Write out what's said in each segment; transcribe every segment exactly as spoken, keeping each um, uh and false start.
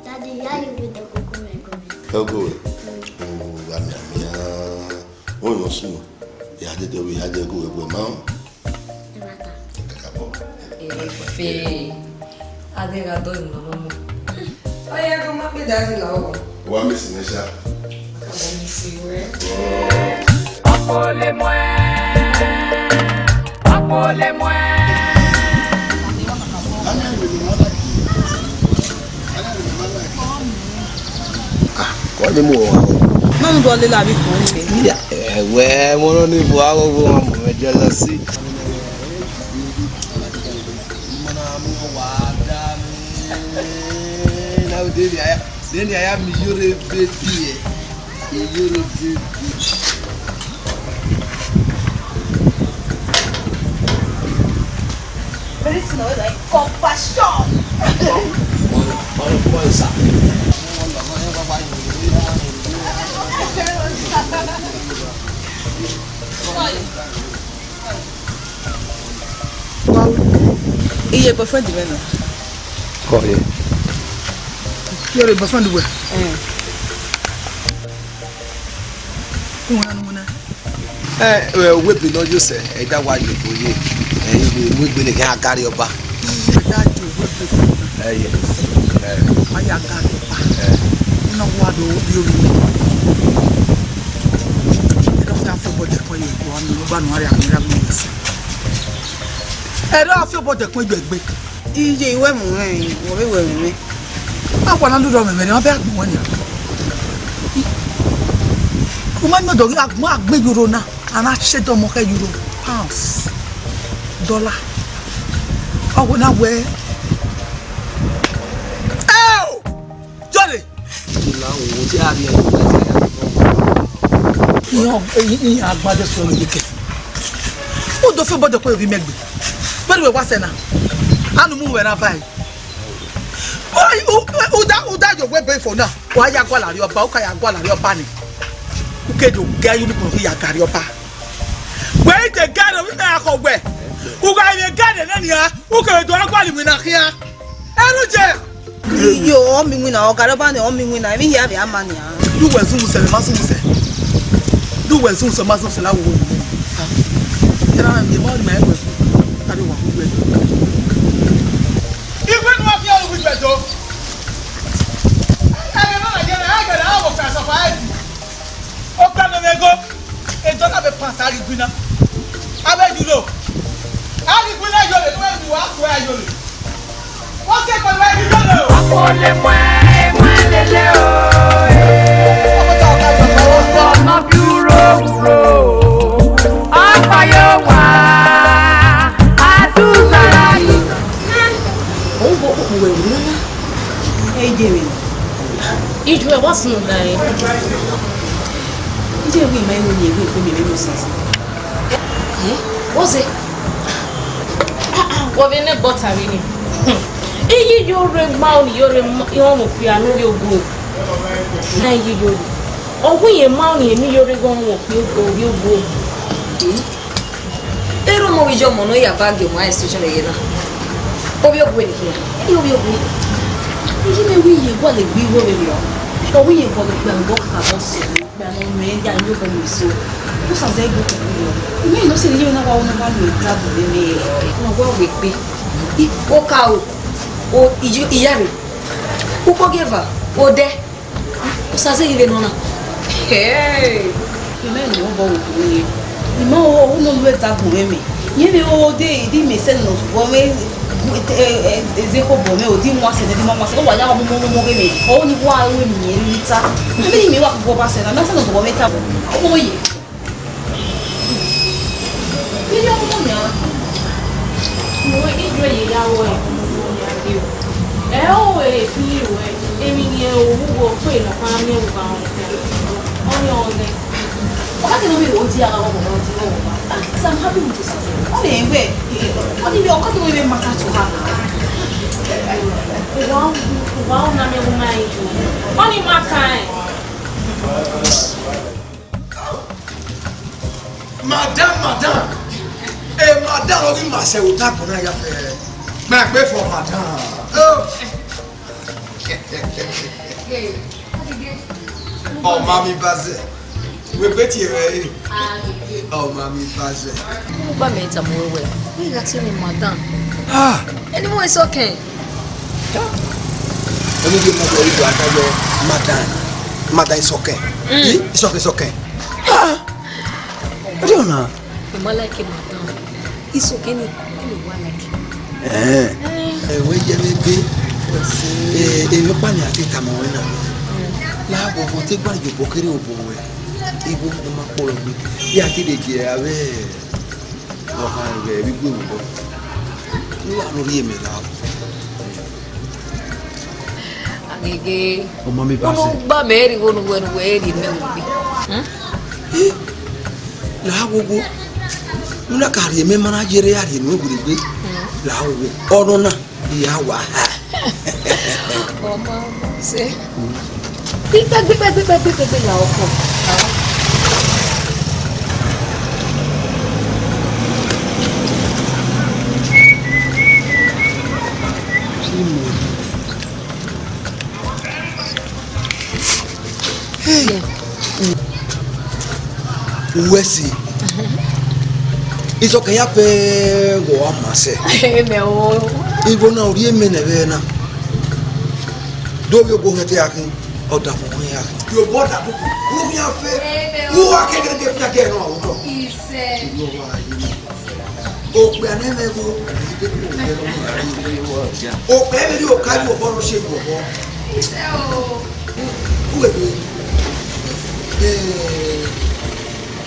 Daddy, ya you with the cocoa me go. Cocoa? Oh, ami, ami, ah. Oh, no, sunu. Ya dede we, ya dede we, we, ma. Kakabọ. Efe. Adegha dọ inu nọ. Ọ ya do ma kpe daddy la o. Wa miss me sha. Kakabọ miss you, eh? Ọkpọlemọẹ, ọkpọlemọẹ. Ah, kọ ni mu ọmwa o. Mami bọ lele avbe ikun ni. Ya, ẹwẹ, mo rọ ni bu aro vbe ọmwa mu mwẹ jealousy. Na o de ni aya, de ni aya mi yore baby, eh. Mi yore baby. Very soon, I was like, compassion. Iye boyfriend mwẹ nọ. Kọ ye. Yore boyfriend wẹ. Eh. Uwẹ anu na. Eh, eh, uwẹ bi nọ yo sẹ, ẹ da wa yo bo ye. Eh, iwe mu egbe ne kẹ a gari ọba. Ẹ da yo uwẹ bi fo na. Eh, ye. Eh. Ma ya gari ọba. Eh. Ina wa do bi omi. Ẹ da fi afọ bọ de kọ ye, wa mi ba nu ari ami ra mi se. Ẹ da fi obọ de kọ ye gbe. Iye iwẹ mu rẹn, wọ vbe wẹ mwẹ. A wa na lurọ mwẹ, mwẹ ne ọ bẹ agbọn wẹ nia. U ma nọ dọ ghi agbọn agbe euro na, a na che dọmọ khẹ euro, pounds, dollar. Ọ wẹ na wẹ. Eo! Jọle! Iran, iran agbọn de sọrọ ye kẹ. U do fi obọ de kọ ye ovbi mẹ gbe. Vbene uwẹ wa sẹ na, anu mu wẹ na ba ẹe. Oi, u, u, u da, u da ye owẹ ebe fo na. Wa ya gualọ rrie ọba, u ka ya gualọ rrie ọba ni. U ke do ga ye uniform ya ga rrie ọba. Wẹ i te ga rrie ovbi mẹ akhọ wẹ. U gha vbe ga rrie nẹ nian, u kevbe do a gualọ iwinna khian. Ẹrujẹ. Iyo, ọ miẹn iwinna, ọ ga rrie ọba ni, ọ miẹn iwinna, emwi hia vbe a ma nian. Du wẹ zunmwu sẹ, ma zunmwu sẹ. Du wẹ zunmwu sẹ, ma zunmwu sẹ, la wo wo. Yẹrẹ ma, ma, ma, ma, Iwe ne uwa khian ru vbe do. Ẹghẹ ne ọ na ye na, ẹghẹ ne a wo ka sọfa ẹdi. Ọ ka nọ mwẹ igho, edọla vbe pasa ghi gbinna. Avbe euro. A ghi gbinna yore, ne uwa ru a sue a yore. Wọ́n ṣe pẹ̀lú ẹni lọ́nà o. Ọkọ lè mọ ẹ, mọ ẹ lélẹ̀ o, eh. Ọkọ tó ọkọ yóò fọwọ́ sọ. Ọmọ bí wúrò wúrò, ọkọ yóò wá, àdúrà yìí. Òun bọ kòkò wẹ̀ wúrò náà. Ẹ jẹ́ mi. Ìjọ ẹ̀ wá sùn náà ẹ̀. Ǹjẹ́ ìwé ìmọ̀ ẹ̀rọ ni ìwé ìpè mi lẹ́nu sàn? Eh? What's it? Wọ vbe nẹ bọta vbe ni. Iyi yo rre ma oni yo rre ma, iran mo pia no yo go. Na iyi yo rre. Ọ wi ye ma oni emi yo rre go mo pia go yo go. Ero mo wi yo mo no ya ba ge mo a situation ye na. Obi ogwe ni hia. Iyo obi ogwe. Iyi me wi ye gwa le gbi wo re mo. Ọ wi ye gwa le gba ngo ka bo se. Gba no me ya yo ko mi so. Ku sa ze go ko yo. Mi no se ni yo na wa una wa lo da bu me me. No wa we pe. I o ka o. O iyo iya re. U ko ge va. O de. U sa ze ive no na. Hey. Ime no bo wo ye. Ima o u no lu da bu me me. Ye me o de di me se no bo me. Eze ko bo me o di wọn sẹ ne di ma wọn sẹ, ọ wa ya mu mu mu mu ghe me. Ọ ni wa ru emi eni ta. Emi ni mi wa ku ba sẹ na, na sẹ no bo me ta bo. Ọ ye. Bi yo mu nya. Mo i gbe ye ya wo e. Ẹ o e fi we, emi ni e o wu wo pe no ka mi o ba. Ọ ni ọ ghe. Ọ ka kẹ ne ọ vbe ro di agha ọmọ na, ọ di ọmọ na. Ah, so I'm happy with this. Ọ na-ewẹ, ọ ni ọ ka kẹ ne ọ vbe matter to her. Wa, wa, ọ na mẹ wẹ ma yi ju. Ọ ni matter ẹ. Madam, madam. Eh, madam, ọ ghi ma sẹ ota kona ya fẹ. Ma gbe for madam. Ọ ma mi ba zẹ. Wẹ gbe tie mwẹ re. Ọ ma mi ba zẹ. Unu ba mẹ tama wẹ, wẹ gha tie mwẹ madam. Ah, ẹni mu isọkẹn. Ẹni ye mọ wẹ ido ata yọ madam. Madam isọkẹn. Mm. Ih, isọkẹn, isọkẹn. Ah. Ọdọ na. Ẹ ma like madam. Isọkẹn ni, ẹni wa like. Eh. Eh. Ẹ wẹ yẹ mwẹ gbe. Eh, emwi ọkpa ni a te tama wẹ na. Mm. La vbọ vbọ te gba ye obọ kere obọ wẹ. Igho ne ma kpọlọ gbe. Ya te de gie avbe ọhan vbe vbe igho obọ. Unu wa no rhie mẹ la. Agege. Ọ ma mi ba unu zẹ. Gba mẹ rhie igho ne uwẹ ne uwẹ rhie mẹ vbe. Hmm? Eh, la wowo. Unu na ka rhie mẹ ma na yere ya rhie nuẹn gberegbe. Hmm. La wowo. Ọnọ na. Iya wa ha. Ọmọ ṣe. Gbígbẹ́, gbígbẹ́, gbígbẹ́, gbígbẹ́, gbígbẹ́ la ọkọ. Hey. Uwẹ si. Isọkẹn ya fẹ wọ a ma sẹ. Amen o. Igho na, u rhie mẹ nẹ vbe na. Do vbe ogo hẹn te akhin, ọ da fọn hẹn akhin. Yo bo da fọn. U khian fe. Amen o. U wa ke gẹgẹ fi ake ẹre na, u nọ. Isẹ. Igho wa ye. Okpia ne mẹ vbo, okpia ne vbe rhie oka ye obọ ne ọ si ye obọ. Uwẹ do, eh,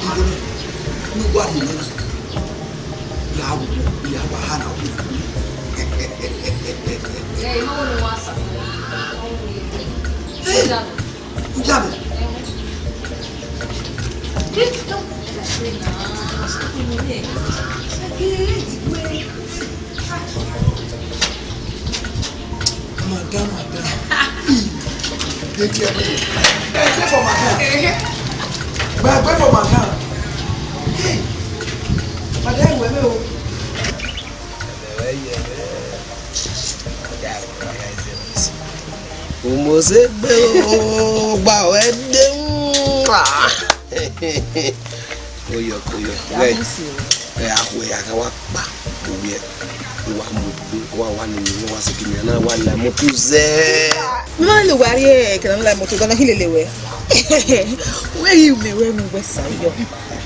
igho ne, ne uwa rhie nẹ na, la wu, ya wa ha na wu. Hey! Ujalo. Madam, madam. Take care. Hey, pray for madam. Pray, pray for madam. Hey, madam, wẹ mẹ o. Umozegbe o, gba wẹ de. Oyọ, oyọ. Wẹ, ẹ, a wẹ, a ka wa kpa, ovbi ẹ. Wa mu egbe, wa, wa ni, wa sẹ kini, na wa la moto zẹ. Mẹ ma lele uwa rrie, kẹ na la moto, dọmọ hi lele wẹ. Wẹ ghi mẹ wẹ mu wẹ sa yọ.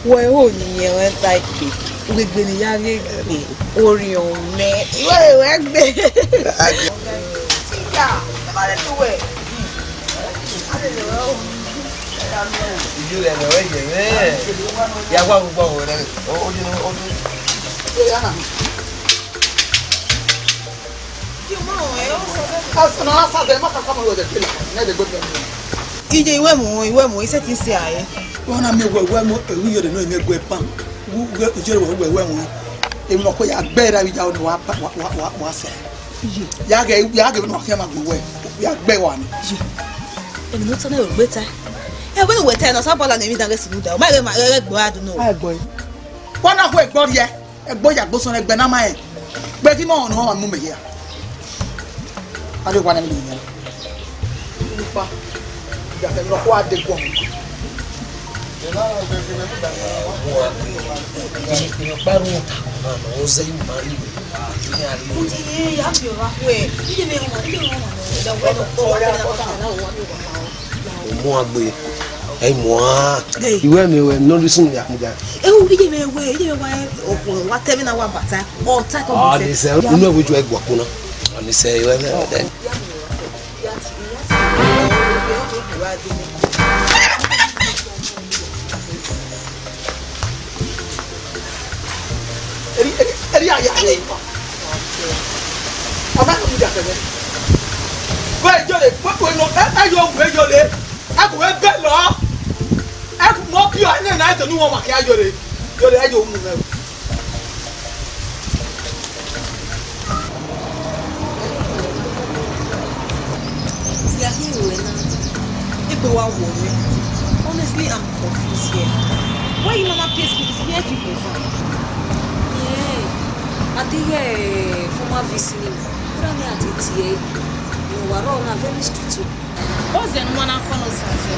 Wẹ ho ni yẹn wẹ ta egbe, ugbegbe ne I ya ghe gbe, orhiọn mẹ, I wẹ wẹ gbe. Tita, ẹ ma lele uwẹ. A lele wẹ o. Iye rẹ nọ, ẹ yẹ mwẹ. Ya wa ru gbọghọ rẹ. O, o, o, o. Iye, I wẹ mu, I wẹ mu, I sẹtin sẹ a re. Ọ na miẹn wẹ, wẹ mu, iyore nọ, miẹn wẹ pan. Wẹ, wẹ, iyore wẹ, wẹ, wẹ mu. Emwi ne ọ kue ya gbe ra vbe ya, ọ ni wa pa, wa, wa, wa, wa sẹ. Iye. Ya ghe, ya ghe ne ọ khian ma gbe wẹ. Ya gbe wa ni. Iye. Emwi ne ọ tọ nẹ, ọ gbe ta. Ẹ, wẹ ne uwẹ ta nẹ, Osanobua la ne emwi dan ghe sunu da. Ọ ma ghe ma, ghe, ghe gbe a do nọ. A gbe. Wa na hu egbe rriẹ. Egbe ya gbe osẹn, egbe na ma rẹn. Gbe ghi ma ọnọ ma mu mẹ hia. A de wa na mi lele. Upa. Ya fẹ mi rọ kua de guọ. Omo agbe. Ẹ mu a. Hey. Iwẹ mẹ wẹ no reason ya mu ja. Ewu, iye mẹ wẹ, iye mẹ wa, wa tẹ vbe na wa bata. Ọ ta ko. Ah, this, uh, unu ẹvbo ju ẹgbọ kpona. Ọ ni sẹ iwẹ mẹ wẹ. Eri, eri, eri aya. Ama ko mudia kẹmẹ. Wẹ iyore, wẹ, wẹ nọ, ẹ, ẹ yo wẹ iyore. Ẹ ko wẹ bẹ lọ. Ẹ ko mọ ki ọ, ẹ nẹ na, ẹ tọ nu wọn ma kia iyore. Iyore, ẹ yo mu mẹ. Ya khin ruẹ na, egbe wa wọ mwẹ. Honestly, I'm confused here. Why you mama pay school fees? Where do you go from? Yeah, I dey here, eh, former V C ni. Kódà mi àti tiẹ̀, mo wà rọ̀ na very strict o. Ọzẹ ne u ma na kọ ne Osaze.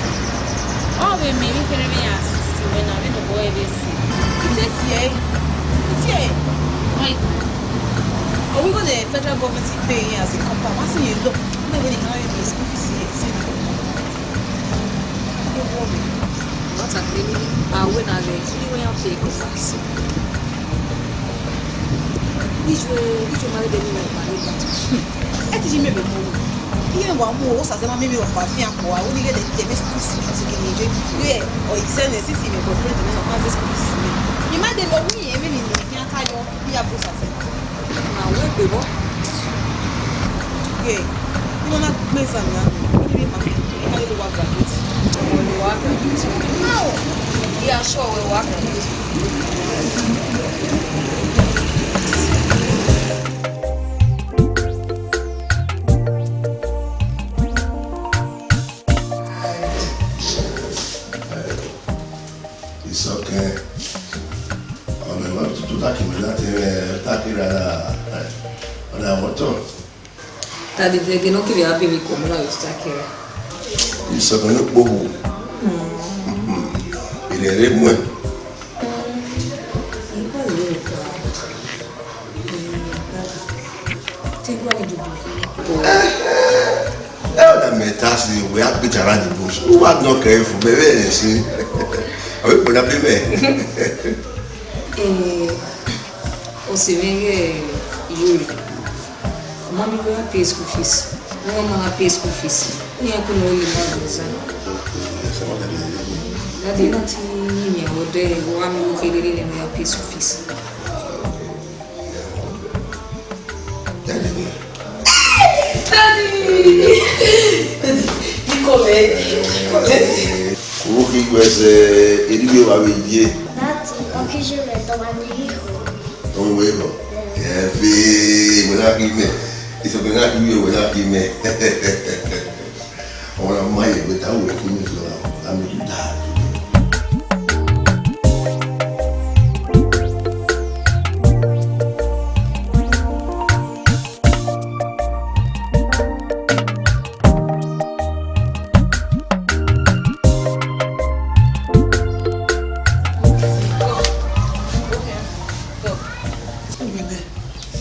Ọ vbe mẹ emwi kherhe vbe iran sixty wẹ na, vbene obọ ẹre vbe si. Ite tie, ite. Why? Ọ wẹ igho ne federal government pay as a compound, ma si ye lọ. Ọ na wẹ ne I can pay school fees ye, si na. Don't worry. What I mean, I win again. Anyway, I pay go tax. Ijue, ijue ma de ni wa ni ba. Ẹ ti ji mẹ vbe mu. Iye wa mu o, Osaze ma miẹn emwi ọkpa fian kpo a, ọ ni ghẹ lẹ te mẹ school fees ti ghi ni ye. Ye, ọ, isẹ nẹ, sisi mẹ boyfriend mẹ, ọ ma zẹ school fees mẹ. I ma de lọ wi yẹn, emwi ni nọ, ifian ka yọ, I ya bu Osaze. Na wẹ gbe vbọ. Ye, I ma na gbe exam ya, I ni ma, I ma lele wa graduate. Ọ ni wa graduate. How? Ya sure wẹ wa graduate. Isọkẹn, ọ mẹ ma tutu taki mẹ na te mwẹ taki ra na, ọ na wọ tọ. Daddy, vbe ẹghẹ ne ọ kevbe a be vbe kọ mẹ na vbe taki ra. Isọkẹn ne okpogho. Erriẹ rre muẹn. Te gua ni dudu. Ẹ, ọ na mẹ ta si, wẹ a picture around the bush. U wa nọ kẹ efu, mẹ vbe ẹre si. Ọ vbe kpọnọ be mẹ. Eh, ọ sẹ mwẹ ighẹ iyore. Ọ ma miẹn wẹ a pay school fees. Ọ ma na pay school fees. Iran kunu ọ ye ma vbe exam. Daddy na ti yin mwẹ odẹ, ọ wa miẹn wẹ kherhe ne a pay school fees. Daddy. Daddy! Daddy, biko mẹ. Biko mẹ. Uwu khin wẹ sẹ, erriọ wa vbe ye. Daddy, ọ khin ye mẹ tọ wa ni ho. Tọ wẹ ho. Ẹ fi, wẹ na khin mẹ. Isọkẹn na khin mẹ, wẹ na khin mẹ. Ọmwa ne a ma ye ẹgbẹta, wẹ khin mẹ, so that, that make you die.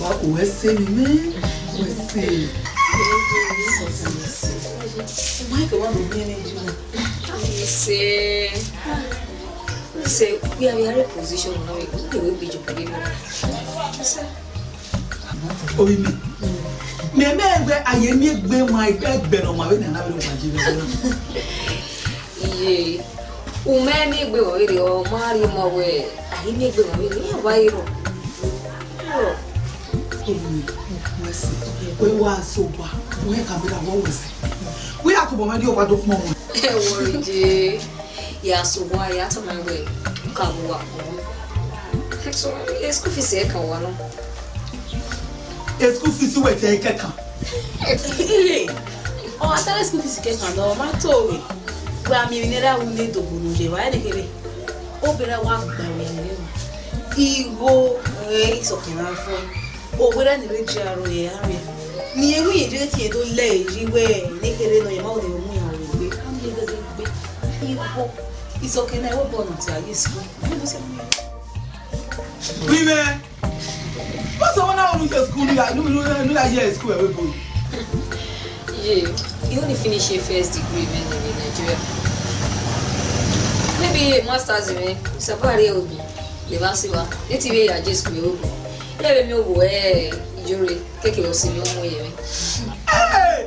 Wa, uwẹ sẹ emwi mwẹ, uwẹ sẹ. Uwẹ sẹ. Uwẹ sẹ. Sẹ, we are, we are in position now. We dey wait with you. Oyi mi. Mẹ mẹ wẹ a ye miẹn egbe wan, egbe ẹgbẹe ne ọmwa vbene a na vbe ru wa je vbe ẹvbo na. Iye, u ma miẹn egbe vbe ọ vbe rre, ọ ma rhie ma wẹ a ye miẹn egbe vbe ọ vbe rre, iran wa ye rrọọ. Rrọọ. Oyi mi, wẹ sẹ, wẹ wa sẹ owa, wẹ ka bẹghe wẹ wẹ sẹ. Wẹ ya tobọ mwẹ rhie owa do kpọn wan. Ẹ wọrọ je. Ya sẹ owa, ya tama wẹ, u ka vbe uwa kpọn. So, school fees ẹkan wa nọ. School fees wẹ te ẹkan. Ee, ọ wa ta school fees kẹkan nọ, ọ ma to re. Wẹ a miẹn emwi ne erha ru ne Dogbo ne ọ ye evba ẹre kherhe. Obọ erha wa gba wẹ ne igho, eh, Isọkẹn na fo. Owẹ erha ni vbe jẹ aro ye aro. Ni ewinyi ye tie do lẹ yi wẹ ne kherhe nọ, ye ma wo de mu yan ro gbe. Ọ ni gẹgẹ gbe. Igho. Isọkẹn na, wẹ obọ nọ te a ye school. Wẹ do sẹ. Women, what's the one I want to school? I know, no, no, no, yeah, school, everybody. Yeah, he only finish a first degree, man, in Nigeria. Maybe a master's, man. It's a very old. Levasiwa, ne ti vbe ya je school, obo. Ye vbe miẹn obo, eh, iyore, keke vbe ọ si miẹn ọmọ ye mwẹ. Hey!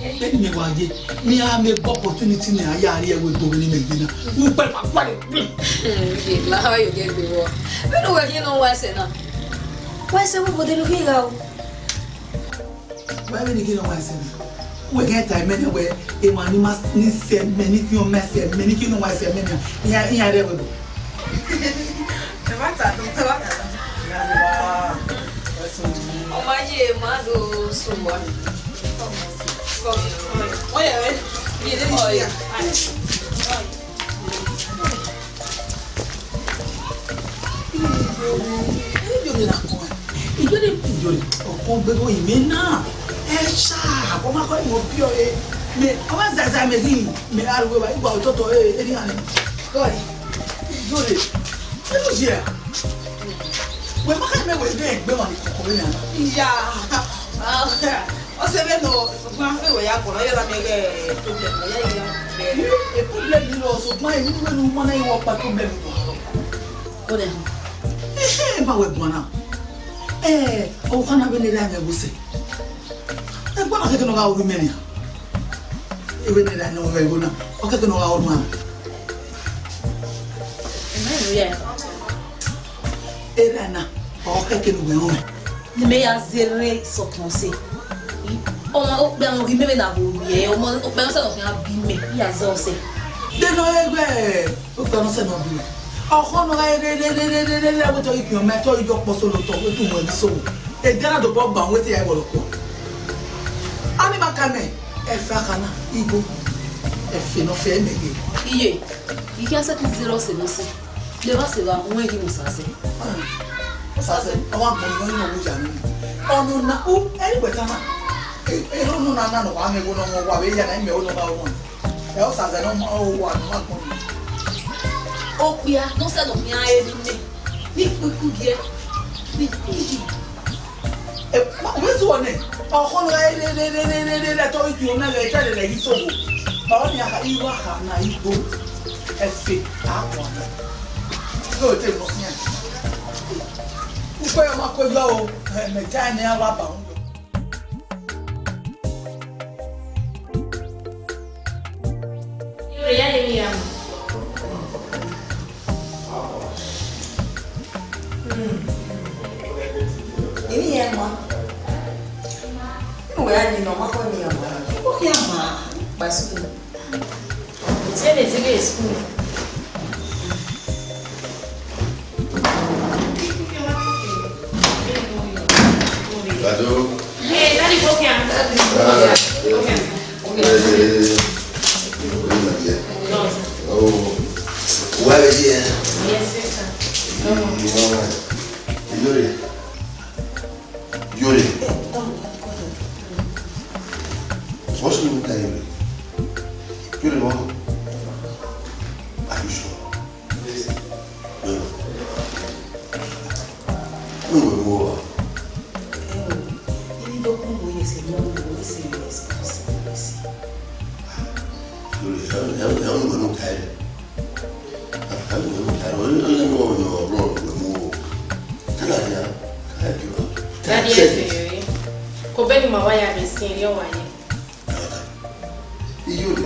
Vbene mẹ wa ye, ne a miẹn gbe opportunity ne a ya rrie ẹvbo ebo vbene mẹ gbe na. U kpẹ ma gualọ. Hmm, ye, ma ha yo ge gbe wọ. Vbene uwẹ rhie ne ọ wa ẹsẹ na. Wa ẹsẹ vbe obo de ne u ghi gha o. Wẹ vbene I ghi nọ wa ẹsẹ na, wẹ ghẹ ta mẹ nẹ wẹ emwa ni ma ni sẹ mẹ, ni khian mẹ sẹ mẹ, ni khian nọ wa ẹsẹ mẹ na, iran, iran rre ẹvbo. Ẹ ma ta dun, ẹ ma ta dun. Ọ ma ye ma do sẹ owa. Come, come. Oya, eh. Ye de oya. Iyore, iyore na kọ. Iyore, iyore, ọkọ gbẹghe imẹ na. Ẹ Sha, ọ ma kọ imẹ biẹ ọre. Mẹ, ọ ma zaza mẹ ghi, mẹ a ru evba, igba ototọ, eh, eri hane. Gọe, Iyore, ẹ no ye a? Wẹ ma khẹ mẹ wẹ ghe egbe ọmwa ni koko vbe nian na. Iya, ọ sẹ vbe nọ, ma, wẹ ya guọnọ, ọ ya la mẹ ghe problem, ọ ya ya. E problem ni rọ, sokpan emwi ne u wẹ ne u ma na, I wẹ ọkpa problem ni rọ. Ọ dẹ họn. Ehe, ma wẹ guan na. Eh, ọvbokhan na vbe ne erha mwẹ ẹvbo sẹ. Ẹgbẹe na kẹkẹ ne ọ gha ru imẹ nian. Ewẹ ne erha ne ọ vbe ẹvbo na, ọ kẹkẹ ne ọ gha ru ma. Amen, yeah. Erha na, ọ kẹkẹ ne uwẹ rọnmwẹ. Ne mẹ ya zẹrẹ sọkpan ọse. Ọmọ okpia nọ ghi mẹ vbe na ho miẹ, ọmọ okpia nọ sẹ nọ khian bi mẹ, I ya zẹ ọse. De nọ re wẹ okpia nọ sẹ nọ bi mẹ. Ọkhọ nọ gha re re re re re re re wẹ tọ ikhian mẹ tọ iyọ kpọ solo tọ wẹ tu wẹ ni so. Edẹ na dobọ gba wẹ te ya wọlọ kua. Ani ma ka mẹ, ẹfe akhana, igho, ẹfe nọ fẹ mẹ ye. Iye, I khian sẹtin zẹrẹ ọse nọ sẹ. Levba sẹ evba, wẹ ghi mu Osaze. Osaze, ọ wa gbọn nọ nọ wu ya ni. Ọnọ na u, ẹ i wẹ ta na. E, e, ọnọ na na nọ wa mẹ wo nọ wa vbe ya na, imẹ wo nọ ma wo. Ẹ Osaze nọ ma wo wa nọ ma gbọn. Okpia, nọ sẹ nọ khian eri mẹ. Ni kpuku giẹ. Ni kpuku. E, ma, wẹ zuọ nẹ. Ọkhọ nọ re re re re re re re tọ ikhian mẹ vbe tẹlẹ lẹ ghi so wo. Ọ ni a kha, I wa kha na igbo. Ẹfe, a kua na. Igbo te mọ fian. Ukwe ọma kwe yọ o. Ẹ, mẹ ta ẹmwẹ a wa ba unu. Iyore, ya ye emwi ya ma. Hmm. Emwi ya ma. Inu wẹ ya ye nọ, ma kọ emwi ya ma. Ikpọkhian ma. Kpa school. Tie ne zighi school. Hello. Hey, Daddy, go here. Ah, okay. Okay. Hey, hey, hey. Okay, my dear. Oh. Where is he? Yes, yes, sir. You know what? Iyore. Iyore. What's wrong with that, Iyore? Iyore, what? Are you sure? Daddy, ẹ fẹ re. Ko be ni ma wa ya vbe sin erriọ wa ye. Iyore,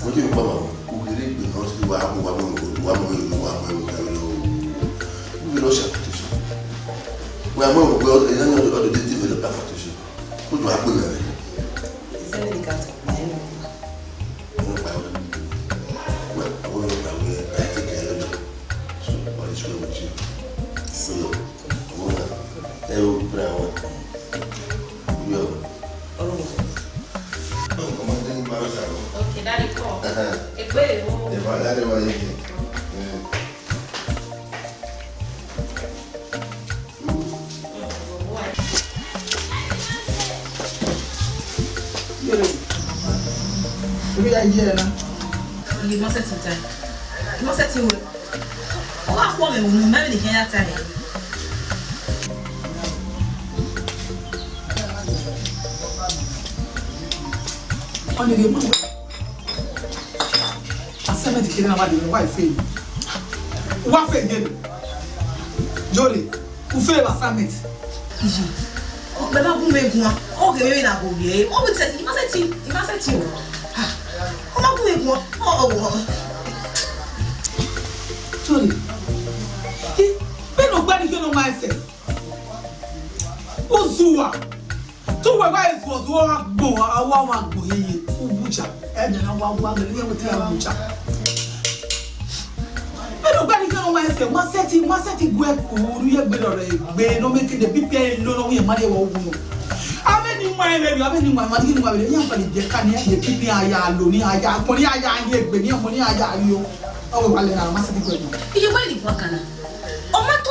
mo te kpa ma, u ghi rre egbe ne ọ sẹ wa mu, wa mu, wa mu, wa mu, wa mu, wa mu, u ghi rre ọsẹ competition. Wa mu, wa, ọ dede te vbe lọ competition. U do a gbe mẹ. Is there any kind of man? Mo pa wẹ. Well, I want to pa wẹ, I take care of you. So, all is well with you. So, I want to, ẹ o, bra wa. Yo. Okay, Daddy, call. Egbe o. Iyore, ebe ya ye na. You must sit in time. You must sit in. Ọ wa khuọmwẹ vbe unu, mẹ vbe ne I khian ya tae. Ọnii ghe ma wẹ. Assignment kere na wa de, wa fe. Wa fe gele. Iyore, u fe vbe assignment. Iyi. Ọ, mẹ ma gu mwẹ guan. Ọ ghe mwẹ vbe na gho rrie. Ọ vbe sẹtin, I ma sẹtin, I ma sẹtin o. Ha. Ọ ma gu mwẹ guan. Ọ, ọ, ọ. Iyore. Ih, vbene ọ gba ni khin ne ọ ma sẹ. Uzuwa. Te uwẹ gha zuọ zuọ, ọ gha gbọn, ọ gha wa gbọn yeye. Ubuja. Ẹdẹ na wa wa gele, iye wete ya ubuja. Vbene ọ gba ni khin ne ọ ma sẹ, ma sẹtin, ma sẹtin gu ẹko, unu ye gbe lọrọ egbe, ne ọ make the people know ne ọ wi emwa rre ẹvbo unu. Avbe ni ma rẹn vberriọ, avbe ni ma emwa, ni ma vberriọ, iran fẹlẹ je ka ni, the people a ya lo ni, a ya gbọn ni, a ya yin egbe ni, ọmọ ni a ya rio. Ọ wẹ wa lẹ na, ma sẹtin gu ẹko. Iye wa ni wa kana. Ọ ma to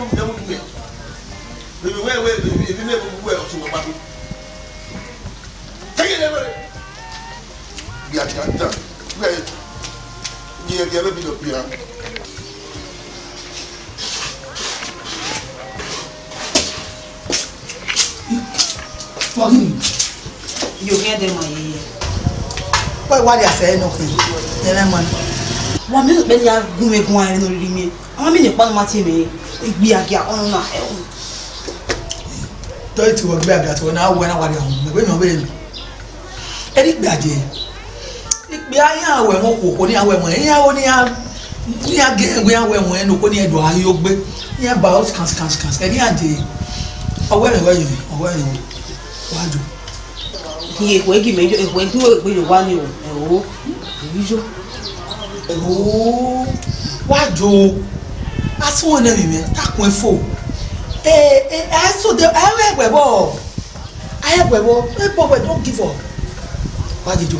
mu, ẹ mu gbe. Vbe wẹ, wẹ, vbe, vbe, vbe, vbe, wẹ, ọsẹ wẹ ma khin. Take it away. Gia, gia, da. Wẹ, gia, gia, vbe bi nọ bia. Fucking. Yo, kẹ de ma ye. Why, why they say nothing? Never mind. Wa mi pe ya gu me gu a no ri mi. Ama mi ne pa ma ti me. Igbi agia ọna. Tọ iti wọ gbe agia to na wẹ na wa ri ahun. Me we no be. Eri gbe aje. Ikpia iran wẹ wọn khuokhuo ne iran wẹ wọn, iran ho ne iran, ne iran gẹ ẹre iran wẹ wọn ne okhuo ne iran do gha rhie ogbe, iran ba ot kan kan kan, ẹre iran dee. Ọ wẹ rẹn wẹ yọ, ọ wẹ rẹn wẹ, wa do. Iye ekhue gi mẹ yo, ekhue gi wẹ egbe yo wa ni o, ẹho, ebi yo. Ẹho, wa do. A sẹ uwẹ nẹ vbe mwẹ, ta kun fo. Eh, eh, a so de, a wẹ wẹ bọ. A ye wẹ vbọ, ebo wẹ don't give up. Wa djedo.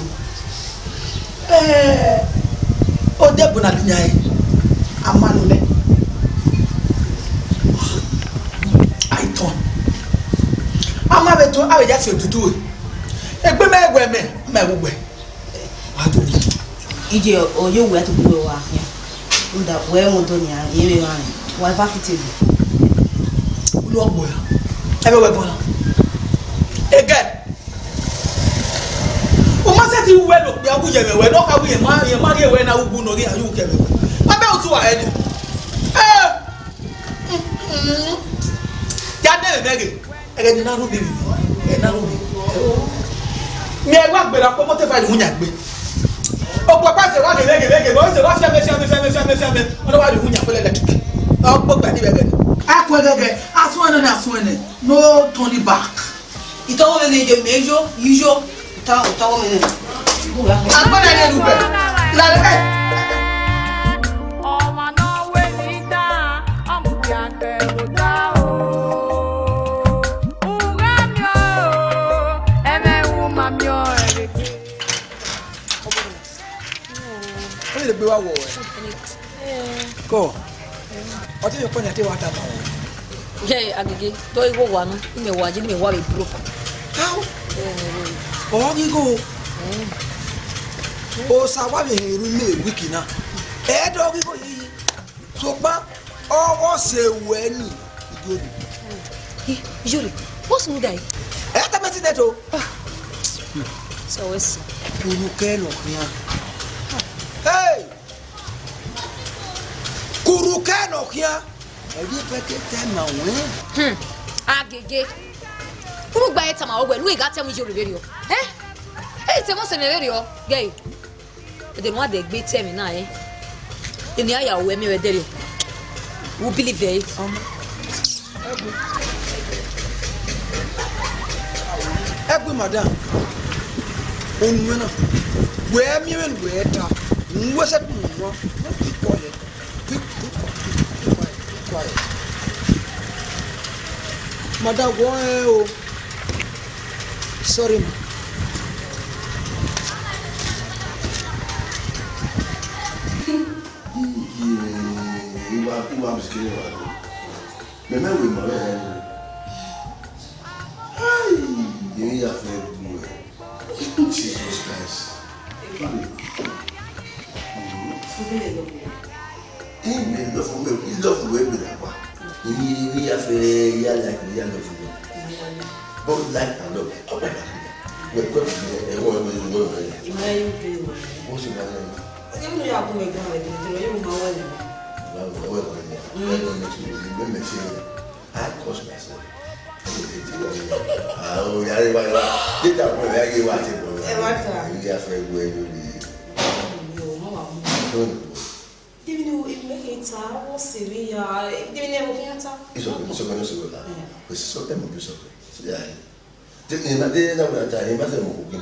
Eh, odẹ bu na bi yan e. A ma nu mẹ. A i tọn. A ma vbe tọn, a vbe ya fi odudu e. Egbe mẹ wẹ mẹ, mẹ wu wẹ. Wa do. Iye, ọ ye wẹ to gbe wa khian. Nda, wẹ mu do nian, ye vbe rhan. Wa va fi table. Unu ọgbọ ya. Ẹ vbe wẹ bọ na. Egẹ. U ma sẹtin ru wẹ ne okpia wu ye mwẹ wẹ, ne ọ kha wu ye ma, ye ma rhie wẹ na ugbu ne ọ ghi ya yu kẹ mwẹ. Ma bẹ otu wa ẹdẹ. Eh! Ya ne mwẹ ghe. Ẹghẹ ne na rhunmwuda emwi mwẹ. Na ru ni. Mi ẹ wa gbera kpo motor five ru yan gbe. Okpokpa sẹ wa gẹdẹgẹdẹgẹ, ọ sẹ wa fiamẹ, fiamẹ, fiamẹ, fiamẹ, fiamẹ. Ọ na wa ru yan gbe lẹlẹ kiki. Ọ kpokpa ni bẹgẹ ni. A ku ẹgẹgẹ, a suẹn nẹ, a suẹn nẹ. No turning back. Itọghọ mwẹ ne je mẹ yo, iye yo. Ita, itọghọ mwẹ nẹ. Agbada ne ru bẹ. La re. Ọmwa ne ọ wẹ emwi dan, ọ mudia gbe ẹvbo ta o. U gha miẹn o, ẹmwẹ u ma miẹn ọẹn vbe gbe. Ọ vbe gbe wa wọ ẹ. Kọ. Ọ te yọ kpọnẹ te wa tama o. Ye Agege, do igho wa nu, imẹ wa je, imẹ wa vbe broke. How? Ọ ghi igho. Osa wa vbe hin ru imẹ wiki na. Ẹ do ghi igho yi. Sokpan, ọghe ọse ruẹ ni, Iyore. Iyore, what's wrong with that? Ẹ tẹ mẹ ti dẹ to. So wẹ sẹ. Kuru kẹ nọ khian. Hey! Kuru kẹ nọ khian. Ẹ vbe pẹkẹ tẹ ma wẹ. Hmm. Agege. Unu gba ẹre tama wẹ, ne u gha tẹ mu Iyore vberriọ. Eh? Ẹ i tẹ mọ sẹ mẹ vberriọ. Gẹ. Ẹdẹ ne u gha dẹ gbe tẹ mwẹ na, eh? Eni a ya ru ẹmwẹ vbe ẹdẹrriọ. U believe ẹre? Ẹgbẹ madam, unu mwẹ na, wẹ miẹn mwẹ ne wẹ ta, unu wẹ sẹ unu nọ, no be quiet, keep, keep quiet, keep quiet, keep quiet. Madam, wọ ẹ o, sorry ma. Iye, iwa, iwa bisikẹ wa do. Mẹ mẹ wẹ ma wẹ. Ai, ye ya fẹ bu ẹ. Jesus Christ. Amen. Love me, love me, me na wa. Ni, ni ya fẹ, ya like, ya love me. Both like and love. Ọ bẹ na. Wẹ kọ mi ẹ wọ ẹ wọ ẹ wọ ẹ. What's your name? Even though you are going to go, you will not want to. Well, well, well, well, well, well, well, well, well, well, I curse myself. Ah, oh, yeah, yeah, yeah. Get that boy, I give what you want. Ẹ wá ta. You have a way to be. Yo, mama. Don't. Even though it make it time, what's the real? Even though we can't talk. It's okay, it's okay, it's okay. Yeah. It's okay, it's okay. Yeah. Te, ena, te, ena wẹ ta, ena sẹ mọ kugbe.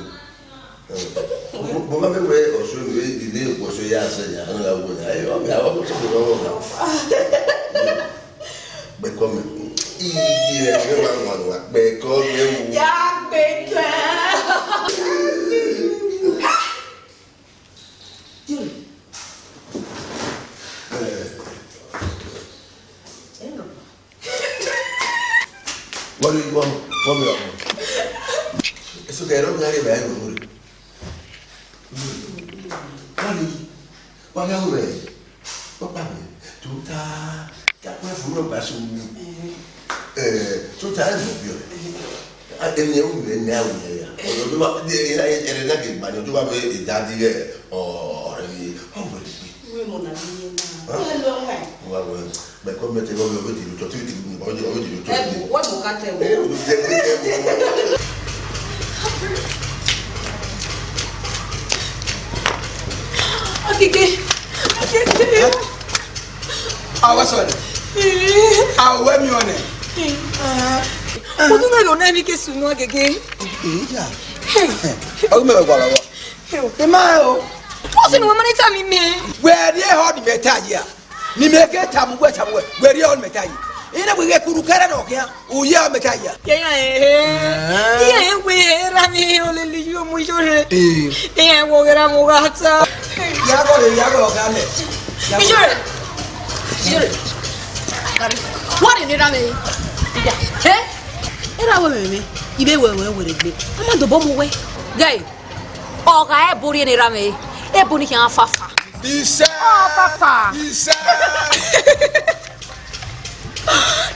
Mo, mo ma mẹ wẹ ọsọ mi, ile ọsọ ya sẹ ya, ọna wẹ ya. Ẹ, ọ mi, ọ mi sọ pé ọwọ na. Gbẹkọ mẹ. Iye ẹ wẹ wa wa wa, gbẹkọ mẹ wo. Ya gbẹkọ. Ẹ. Ẹ, no. Wọ́n rí wọ́n, wọ́n mi ọ̀pọ̀. Èso kẹrẹ ọ̀gá rẹ̀ báyìí lòun rè. Wọ́n rí, wọ́n gá wẹ̀, wọ́n pa mi. Tó ta, kí a pẹ́ fún ọgbà sọ mi. Ẹ̀, tó ta ẹ̀ mọ̀ bí ọ̀rẹ́. Ẹni ẹ̀ wù mí, ẹni ẹ̀ wù mí ya. Ọ̀dọ̀ tó bá, ẹni ẹ̀ náà kì í gbani, tó bá fẹ́ ìdádí rẹ̀, ọ̀rẹ́ mi, ọ̀gbẹ́ ti pé. Wọ́n mọ̀ nàbí yẹn náà. Wọ́n lọ wẹ̀. Wọ́n wẹ̀. Bẹ̀kọ́ mẹ́tẹ́ lọ́wọ́ ọ̀rẹ́ tèmi tọ́ tí tèmi mú ọjọ́ ọ̀rẹ́ tèmi tọ́. Ẹ bù, wọ́n mú ká tẹ̀ wọ́n. Ẹ bù, jẹ́ pé ẹ bù. Agege, Agege. Awa sọrọ. Awa mi ọnẹ. Ọdún mélòó náà ní kí sùn náà, Agege? Ìyá. Ọdún mélòó wà lọ́wọ́? Ẹ má o. Wọ́n sì ni wọ́n mọ́nítà mi mi. Wẹ́ẹ̀rí ẹ̀họ́ ni mẹ́ta yìí à. Ni mẹ ke tamu wẹ, tamu wẹ, wẹ rhie ọmẹta yi. Ine wẹ ghe kuru kẹrẹ nọ khian, u ye ọmẹta yi a. Ke ya he. Iye we ra mi olele yo mu yo re. Iye wo ra mo ga ta. Ya go re, ya go ga le. Ijore. Ijore. Wa ni ra me. He? Era wo me me. Ibe we we we regbe. Ama do bo mu we. Guy. Ọ gha ẹbu rhie ne erha mwẹ, ẹbu ni khian fafa. Isẹ! Ọ fafa. Isẹ!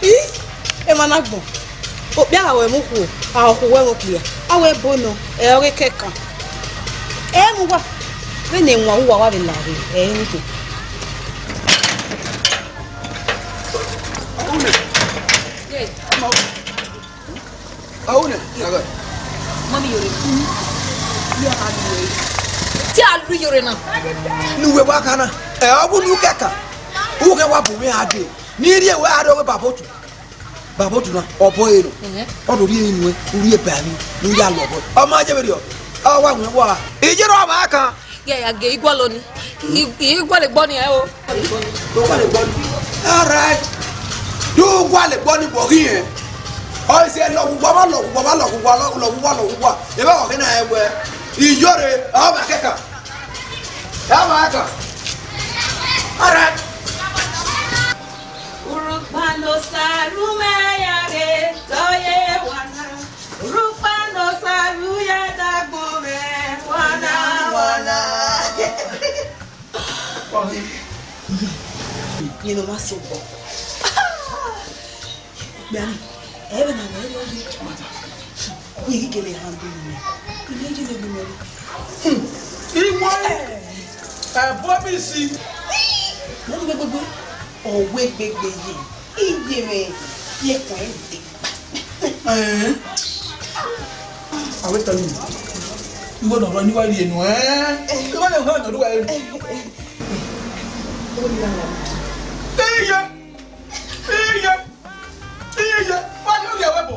Ih, emwa na gbọn. Okpia gha wẹ mu khuo, a ho khuo wẹ vbe okpia. A wẹ ẹbu nọ, ẹ ọghe kẹkan. Ẹ mu wa. Vbene wan uwa wa vbe la rre, ẹ i ni khin. Yes. Awu nẹ, agọ. Mami yore. Ya ba lu e. Ti a lu yore na. Ne uwẹ wa khana. Ẹ, ọ bu ne u kẹkan. U kẹ wa bu mwẹ a dee. Ne I rhie wẹ a rre ọghe baba otu. Baba otu na, ọbọ ẹre nọ. Ẹhẹn. Ọ do rhie inu ẹre, u rhie ba emwi, ne u ya lọ ọbọ. Ọ ma je vberriọ. Ọ wa wẹ wa. Iye rọ ma kan. Gẹ ya gẹ igualọ ni. I, igualọ egbọ ni ẹ o. Do gualọ egbọ ni. All right. Do gualọ egbọ ni vbe ọ ghi rẹn. Ọ sẹ lọ vbe uwa, lọ vbe uwa, lọ vbe uwa, lọ vbe uwa, lọ vbe uwa. Ebe ọ ghi na ẹ wẹ. Iyore, ọ ma kẹkan. Ẹ ma kẹkan. All right. Urhukpa ne Osa ru mwẹ ya ghe, te ọ ye wana. Urhukpa ne Osa ru ya dagbọn mwẹ, wana, wana. Yẹn ne ọ ma sẹ obọ. Gbe a ni, ẹ vbe na mwẹ, ẹ vbe ọ ye. Yẹn ghi gele handle mẹ. Imẹ ye ne gbe mẹ. Hmm. Iwọ, ẹ, bọ mi si. Mẹ ni gbegbe. Ọ wẹ gbegbe ye. Iye mwẹ ye kuen de. Eh. I will tell you. Igho ne ọ rrọọ ne I wa rhie nuẹn. Eh. Igho ne ọ rrọọ ne ọ rrọọ. Iye. Iye. Iye. Wa ni o rhie ẹvbo.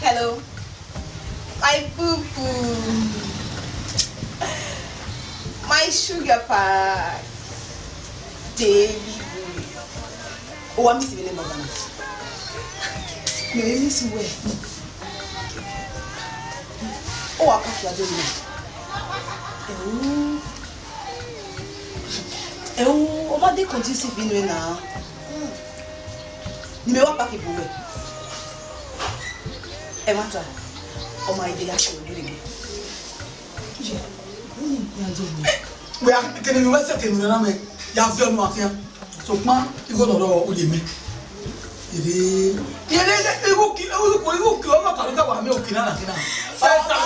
Hello. My boo boo. My sugar pie. Baby boo. Oh, I miss you, mother. No, I miss you well. Oh, I pack your door. Oh. Ẹo, ọ ma dey conducive inu na. Ne imẹ wa pack ibu wẹ. Ẹmwata, ọ ma ide ya sẹ odẹ rre. Wẹ a kene mi wẹ sẹ kene na mẹ, ya viọ ọnu afian. Sokpan igho ne ọ rrọọ, u ye mẹ. Ere, ere, igho ki, igho ki, igho ki, ọ ma karo ka wa mẹ oki na na kina. Sẹsa.